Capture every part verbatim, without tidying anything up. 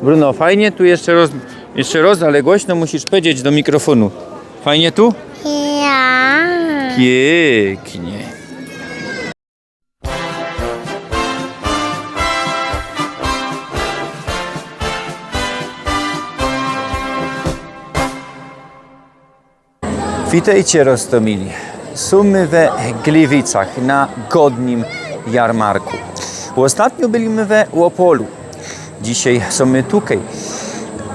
Bruno, fajnie tu jeszcze roz, jeszcze roz, ale głośno musisz powiedzieć do mikrofonu. Fajnie tu? Ja. Pięknie. Witejcie, Roztomili. Sōm my we Gliwicach na godnim jarmarku. Ôstatnio byli my we Opolu. Dzisiej sōm my tukej.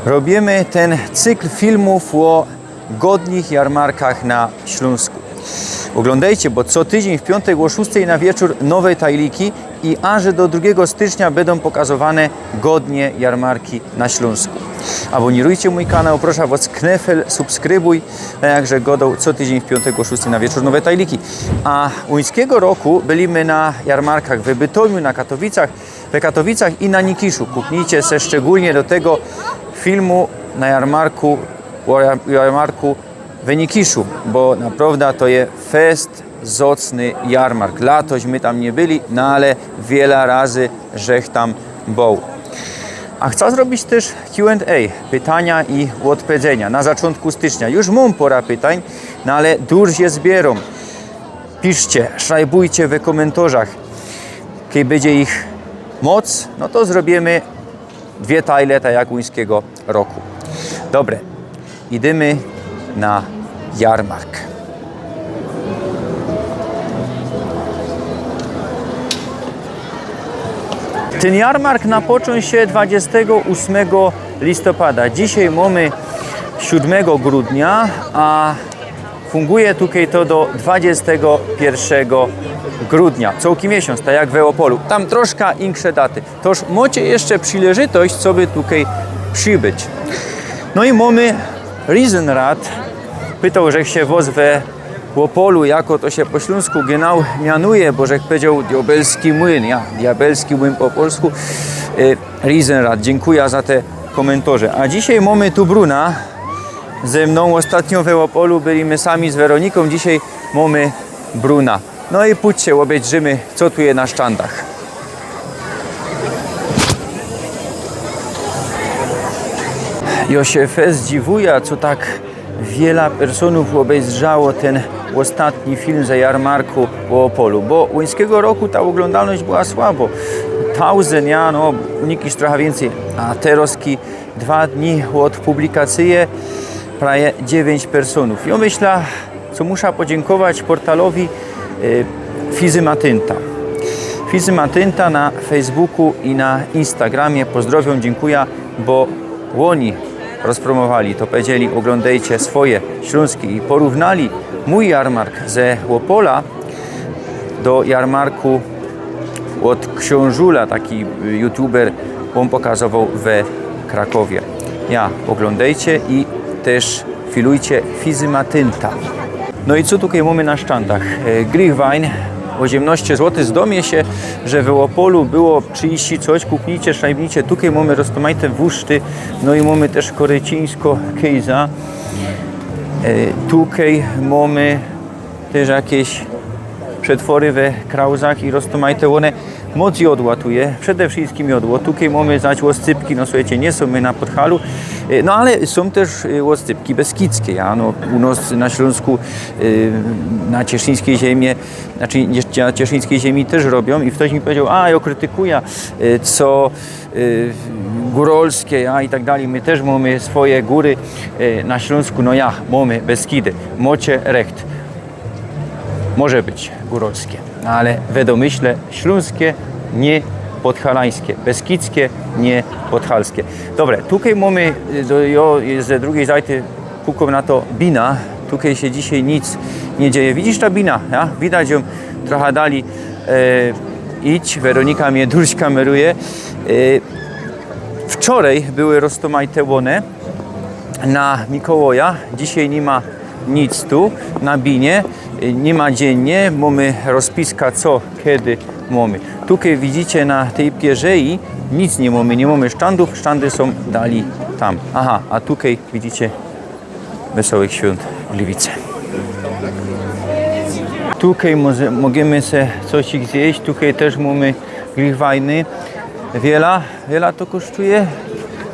Robiymy tyn cykl filmōw ô godnich jarmarkach na Ślōnsku. Ôglōndejcie, bo co tydziyń w piōntek ô szōstej na wieczōr nowej tajliki i aże do drugigo stycznia bydōm pokazowane godnie jarmarki na Ślōnsku. Abōnirujcie mōj kanał, proszã wŏs, knefel subskrybujcie, a jakże gŏdōm, co tydziyń w piōntek ô szōstej na wieczōr nowej tajliki. A ôjńskigo roku byli my na jarmarkach we Bytomiu, na Katowicach, we Katowicach i na Nikiszu. Kuknijcie se szczególnie do tego filmu na jarmarku, ô jar-, jarmarku we Nikiszu, bo naprŏwdã to je fest zŏcny jarmark. Latoś my tam niy byli, no ale wiela razy żech tam bōł. A chcã zrobić tyż Q and A, pytania i ôdpedzenia na zaczōntku stycznia. Już mōm pora pytań, no ale dużo je zbiyrōm. Piszcie, szrajbujcie we kōmyntorzach. Kej bydzie ich moc, no to zrobiymy dwie tajle, tak jak ôjńskigo roku. Dobre, idymy na jarmark. Tyn jarmark napoczōn sie dwadziestego ósmego listopada. Dzisiej mōmy siōdmego grudnia, a funguje tukej to do dwadziestego piyrszego grudnia. Cołki miesiōnc, tak jak we Opolu. Tam troszkã inksze daty. Toż mocie jeszcze przileżytość, coby tukej przibyć. No i mōmy Riesenrad. Pytoł żech sie wŏs we Opolu, jako to sie po ślōnsku genau mianuje, bo żech powiedzioł diabelski młyn. Ja, diabelski młyn po polsku. Y, Riesenrad. Dziynkuja za te kōmyntorze. A dzisiej mōmy tu Bruna. Ze mnōm ôstatnio we Opolu byli my sami z Weronikōm. Dzisiej mōmy Bruna. No i pōdźcie, ôbejdrzymy, co tu je na sztandach. Jo sie fest dziwujã, co tak wiela personōw ôbejdrzało tyn ôstatni film ze jarmarku w Opolu, bo ôjńskigo roku ta ôglōndalność była słabo. Tauzynd, ja, no, nikiś trocha wiyncyj, a terŏzki dwa dni ôd publikacyje prawie dziewiyńć personōw. Jo myślã, co muszã podziynkować portalowi, e, Fizymatynta. Fizymatynta na Facebooku i na Instagramie. Pozdrowiōm, dziynkuja, bo ôni rozprōmowali, to powiedzieli: „Ôglōndejcie swoje ślōnskie”, i porównali mōj jarmark ze Opola do jarmarku ôd Ksiōnżula, taki youtuber, ôn pokazowoł we Krakowie. Ja, ôglōndejcie i tyż filujcie Fizymatynta. No i co tukej mōmy na sztandach? E, Glühwein, ôziymnŏście złotych. Zdŏ mie sie, że we Opolu było trzidziści coś, kuknijcie, szrajbnijcie, tukej mōmy roztōmajte wuszty, no i mōmy tyż korycińsko kejza. E, tukej mōmy tyż jakeś przetwory we krauzach i roztōmajte ône. Moc jŏdła tu je, przede wszyjskim jŏdło. Tukej mōmy zaś ôscypki, no suchejcie, niy sōm my na Podhalu, e, no ale sōm tyż, e, ôscypki beskidzkie, ja, no, u nŏs na Ślōnsku, e, na cieszyńskij ziymi, znaczy, niy, na cieszyńskij ziymi tyż robiōm i ftoś mi powiedzioł, a, jŏ krytykuja, e, co, e, górolskie, ja, i tak dalij. My tyż mōmy swoje gōry, e, na Ślōnsku, no ja, mōmy Beskidy, mocie recht. Może być górolskie, no ale we dōmyśle ślōnskie, niy podhalańskie, beskidzkie, niy podhalskie. Dobre, tukej mōmy, y, do, jo, ze drugij zajty pukōm na to bina. Tukej sie dzisiej nic niy dzieje. Widzisz ta bina, ja? Widać jōm trocha dalij, e, ić. Weronika mie durś kameruje. E, wczorej były roztōmajte ône na Mikołaja, dzisiej niy ma nic tu na binie, y, niy ma dziynnie, mōmy rozpiska, co kedy mōmy. Tukej widzicie na tyj pierzei, nic niy mōmy, niy mōmy sztandōw, sztandy sōm dalij tam. Aha, a tukej widzicie Wesołych Świōnt Gliwice. Tukej może, możymy se coś zjeść, tukej tyż mōmy Glühweiny. Wiela, wiela to kosztuje?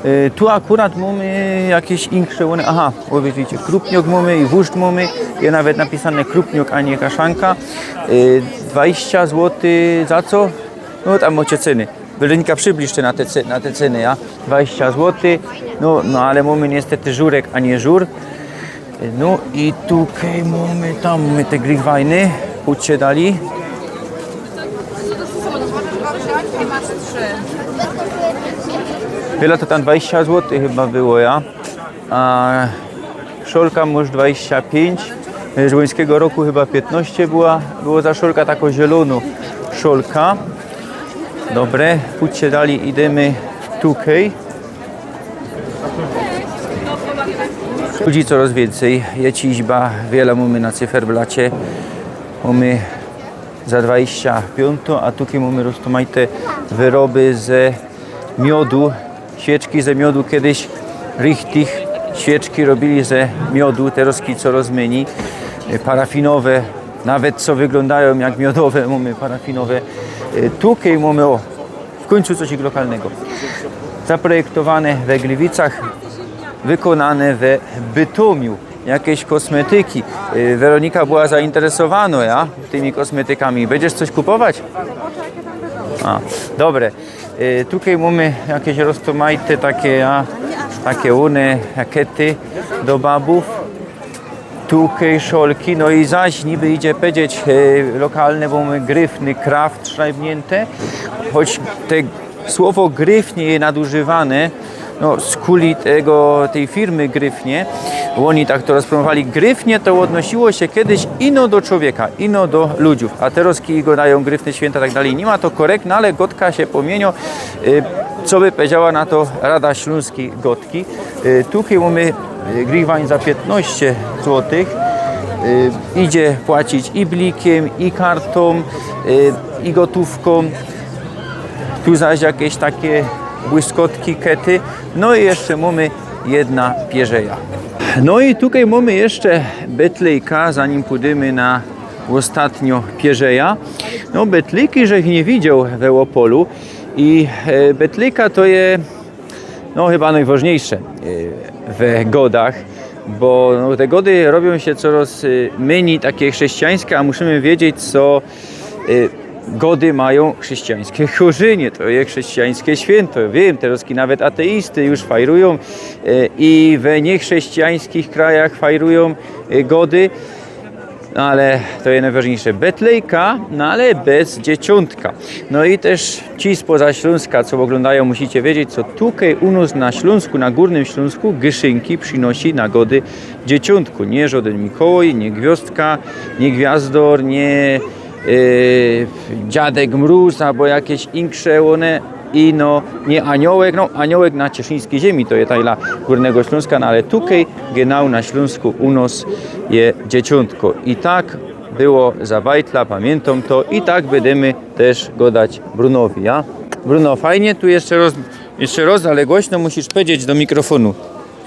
E, tu akurat mōmy jakeś insze, ône, aha, bo widzicie, krupniok mōmy i wurzt mōmy, je nawet napisane krupniok, a niy kaszanka. E, dwadzieścia złotych za co? No tam mocie ceny. Weronika, przybliż ty na te ce-, na te ceny, ja? Dwadzieścia złotych, no, no ale mōmy niestety żurek, a niy żur. No i tukej mōmy, tam mōmy te Glühweiny. Pōdźcie dalij. Wiela to tam, dwadzieścia złotych chyba było, ja? A szolka może dwadzieścia pięć. Z łońskigo roku chyba piętnaście była, było za szolka, tako zielōno szolka. Dobre, pōdźcie dalij, idymy tukej. Ludzi coroz wiyncyj, je ciśba, wiela mōmy na cyferblacie. Mōmy za dwadzieścia piōnto, a tukej mōmy roztōmajte wyroby ze miodu, świeczki ze miodu, kiedyś richtig świeczki robiyli ze miodu, terozki coroz mynij, e, parafinowe, nawet co wyglōndajōm jak miodowe, mōmy parafinowe. E, tukej mōmy, ô, w kōńcu coś lokalnego. Zaprojektowane we Gliwicach, wykōnane we Bytomiu. Jakeś kosmetyki. Y, Weronika była zainteresowana, ja, tymi kosmetykami. Bydziesz coś kupować? A, dobre. Y, tukej mōmy jakeś roztōmajte take, ja, take ône, jakety do babōw. Tukej szolki, no i zaś niby idzie powiedzieć, y, lokalne, bo mōmy Gryfny Kraft szrajbniynte, choć te słowo Gryfnie je nadużywane, no, skuli tego, tyj firmy Gryfnie, bo ôni tak to rozprōmowali. Gryfnie to ôdnosiło sie kiedyś ino do czowieka, ino do ludziōw, a terozki godajōm Gryfny Świynta, tak dalij. Niy ma to korekt, no ale godka sie pōmiyniŏ, y, co by powiedziała na to Rada Ślōnskij Godki. Y, tukej mōmy, y, Glühwein za piętnaście złotych. Y, idzie płacić i blikym, i kartōm, y, i gotōwkōm. Tu zaś jakeś take błyskotki, kety. No i jeszcze mōmy jedna pierzeja. No i tukej mōmy jeszcze betlejka, zanim pōdymy na ôstatniŏ pierzeja. No, betlejki żech niy widzioł we Ôpolu. I, e, betlejka to je, no, chyba nojważniyjsze, e, we godach, bo, no, te gody robiōm sie coroz, e, mynij take chrześcijańske, a musimy wiedzieć, co, e, gody majōm chrześcijańske korzynie, to je chrześcijańske świynto. Wiym, terozki nawet ateisty już fajrujōm, e, i we niychrześcijańskich krajach fajrujōm, e, gody. No ale to je nojważniyjsze. Betlejka, no ale bez Dzieciōntka. No i tyż ci spoza Ślōnska, co ôglōndajōm, musicie wiedzieć, co tukej u nŏs na Ślōnsku, na Gōrnym Ślōnsku, gyszynki przinosi na gody Dzieciōntko. Niy żŏdyn Mikołaj, niy Gwiŏzdka, niy Gwiazdor, niy, e, Dziadek Mrōz, abo jakeś insze ône. I no, niy aniołek, no, aniołek na cieszyńskij ziymie, to je tajla Gōrnego Ślōnska, no ale tukej, genau na Ślōnsku, u nŏs je Dzieciōntko. I tak było za bajtla, pamiyntōm to, i tak bydymy tyż godać Brunowi, ja? Bruno, fajnie tu jeszcze roz-, jeszcze roz, ale głośno musisz powiedzieć do mikrofōnu.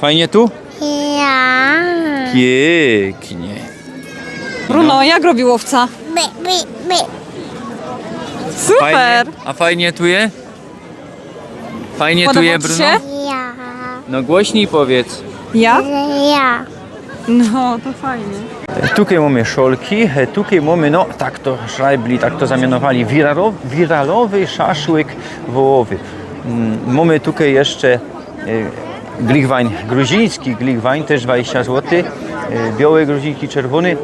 Fajnie tu? Ja. Piyknie. Bruno, jak robi łowca? By, by, by. Super! Fajnie. A fajnie tu je? Fajnie tu je, Bruno? Podoba ci się? Ja. No głośniej powiedz. Ja? Ja. No, to fajnie. Tukej mōmy szolki, e, tukej mōmy, no, tak to szrajbli, tak to zamianowali, wiralo-, wiralowy szaszłyk wołowy. Mm, mōmy tukej jeszcze, e, Glühwein, gruziński Glühwein, tyż dwadzieścia złotych, e, bioły gruziński, czerwōny.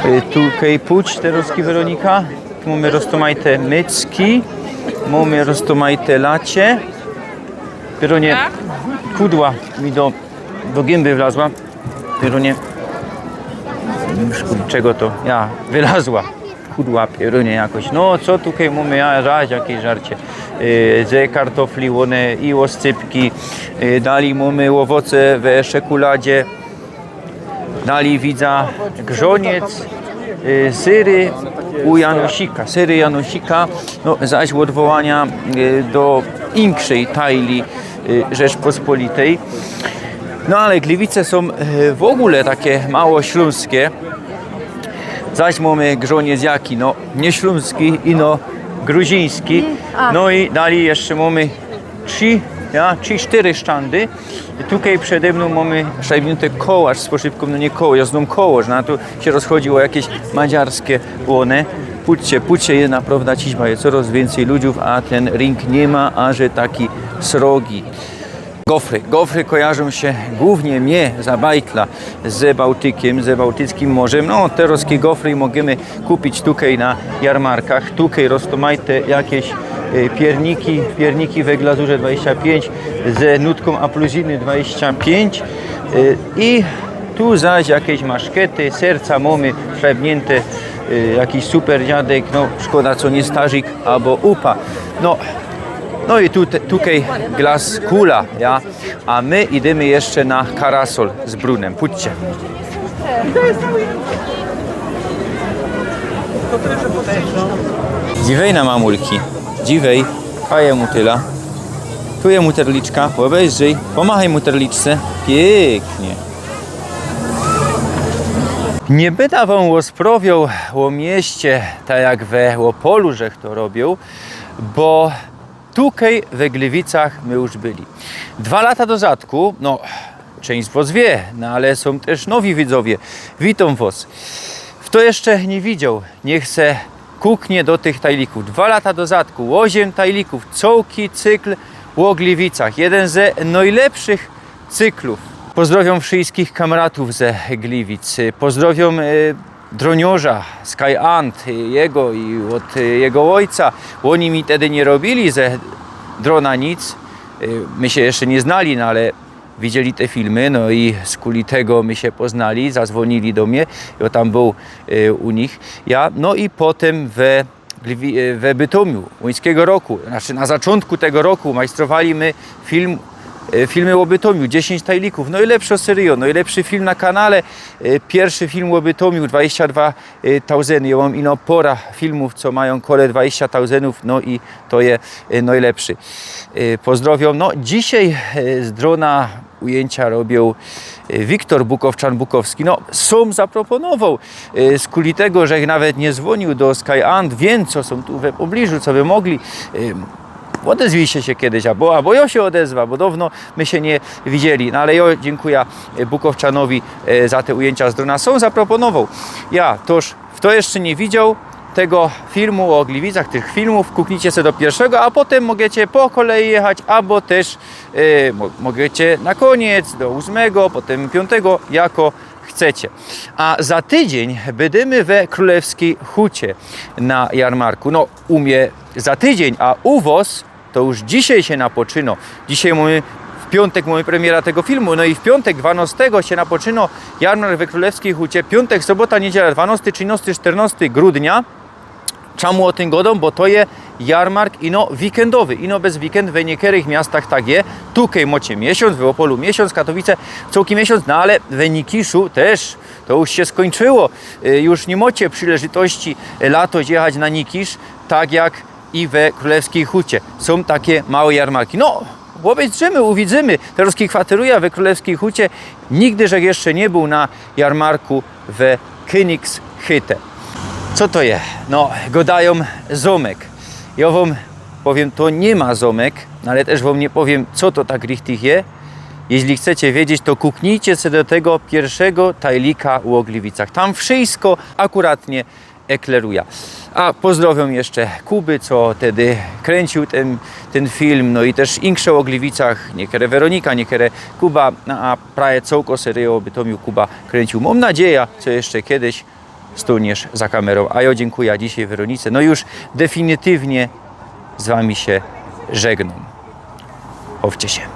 E, tukej pōdź, terozki, Weronika. Mōmy roztōmajte mycki, mōmy roztōmajte lacie. Pierōnie, kudła mi do, do gymby wlazła. Pierōnie, czego to? Ja, wylazła. Kudła, pierōnie jakoś. No, co tukej mōmy, ja, zaś jakeś żarcie. Yy, ze kartofli ône i ôscypki. Yy, dalij mōmy ôwoce we szekuladzie. Dalij widza grzaniec, y, syry u Janusika, syry Janusika, no, zaś ôdwołania, y, do inkszyj tajli, y, Rzeczpospolitej. No ale Gliwice sōm, y, w ôgōle take mało ślōnske. Zaś mōmy grzaniec jaki, no, niy ślōnski, ino gruziński. No i dalij jeszcze mōmy trzi Ja, trzi, sztyry sztandy. I tukej przede mnōm mōmy szajbniute Kołarz z poszybkōm, no niy Kołarz, ja znōm Kołarz, no a tu sie rozchodzi ô jakeś madziarskie łōny. Pōdźcie, pōdźcie, je naprŏwdã ciżba, je coroz wiyncyj ludziōw, a tyn rynk niy ma aże taki srogi. Gofry. Gofry kojarzōm sie głōwnie mie za bajtla ze Bałtykiym, ze Bałtyckim Morzym. No, te ruskie gofry możymy kupić tukej na jarmarkach. Tukej roztōmajte jakeś e, piyrniki, piyrniki we glazurze dwadzieścia pięć ze nutkōm apluzyny dwadzieścia pięć e, i tu zaś jakeś maszkety, serca mōmy szajbniynte, e, jakiś super dziadek, no szkoda co niy starzik abo upa. No, no i tu, tukej glas kula, ja. A my idymy jeszcze na karasol z Brunym. Pōdźcie. Dziwej na mamulki. Dziwej. A je mutyla. Tu je muterliczka. Ôbejrzyj. Pōmachej muterliczce. Piyknie. Niy byda wōm rozprŏwioł ô mieście, tak jak we Opolu żech to robiōł, bo tukej we Gliwicach my już byli. Dwa lata do zadku, no, czynść z wos wiy, no ale sōm tyż nowi widzowie. Witōm wos. Fto jeszcze niy widzioł, niych se kuknie do tych tajlikōw. Dwa lata do zadku, ôziym tajlikōw, cołki cykl ô Gliwicach. Jedyn ze nojlepszych cyklōw. Pozdrowiōm wszyskich kamratōw ze Gliwic. Pozdrowiōm e, drōniŏrza Sky Ant, e, jego i ôd e, jego ôjca. Ôni mi tedy niy robiyli ze drōna nic. E, my sie jeszcze niy znali, no ale widzieli te filmy, no i skuli tego my sie poznali, zazwōniyli do mie, jo tam bōł e, u nich. Ja, no i potym we Gliwi-, e, we Bytōmiu, ōńskigo roku, znaczy na zaczōntku tego roku majstrowali my film, e, filmy ô Bytōmiu, dziesiyńć tajlikōw, nojlepszŏ seryjŏ, nojlepszy film na kanale, e, piyrszy film ô Bytōmiu, dwadzieścia dwa e, tauzyny. Jo mōm ino pora filmōw, co majōm kole dwadzieścia tauzynōw, no i to je e, nojlepszy. E, pozdrowiōm. No, dzisiej e, z drōna ujyńcia robiył e, Wiktor Bukowczan-Bukowski. No, sōm zaproponowoł, e, skuli tego, żech nawet niy zwōniył do Sky Ant, wiym, co sōm tu we pobliżu, co by mogli. E, ôdezwijcie sie kedyś, abo, abo jo sie ôdezwa, bo downo my sie niy widzieli. No ale jo dziynkuja e, Bukowczanowi e, za te ujyńcia z drōna. Sōm zaproponowoł. Ja, toż fto jeszcze niy widzioł tego filmu ô Gliwicach, tych filmōw, kuknijcie se do piyrszego, a potym możycie po kolei jechać, abo tyż e, mo-, możycie na kōniec, do ōsmego, potym piyōntego, jako chcecie. A za tydziyń bydymy we Krōlewskij Hucie na jarmarku. No, u mie za tydziyń, a u wos to już dzisiej sie napoczynŏ. Dzisiej mōmy, w piyōntek mōmy premiera tego filmu, no i w piyōntek dwanŏstego sie napoczynŏ jarmark we Krōlewskij Hucie. Piyōntek, sobota, niedziyla, dwanŏsty, trzinŏsty, sztyrnŏsty grudnia. Czymu ô tym gŏdōm? Bo to je jarmark ino wikendowy, ino bez wikend. We niykerych miastach tak je. Tukej mocie miesiōnc, we Opolu miesiōnc, Katowice cołki miesiōnc, no ale we Nikiszu tyż to już sie skōńczyło. Y, już niy mocie przileżytości, y, latoś jechać na Nikisz, tak jak i we Krōlewskij Hucie. Sōm take małe jarmarki. No, ôbezdrzymy, uwidzymy. Terŏz kwaterujã we Krōlewskij Hucie. Nigdy żech jeszcze niy bōł na jarmarku we Kōnigshuhte. Co to je? No, gŏdajōm zōmek. Jo wōm powiym, to niy ma zōmek, no ale tyż wōm niy powiym, co to tak richtig je. Jeźli chcecie wiedzieć, to kuknijcie se do tego piyrszego tajlika ô Gliwicach. Tam wszysko akuratnie eklerujã. A pozdrowiōm jeszcze Kuby, co tedy kryncył tyn, tyn film, no i tyż inkszych ô Gliwicach, niykere Weronika, niykere Kuba, no a prawie cołkõ seryjõ ô Bytōmiu Kuba kryncył. Mōm nadzieja, co jeszcze kedyś stōniesz za kamerōm. A jo dziynkuja dzisiej Weronice. No już definitywnie z wami sie żegnōm. Chowcie sie.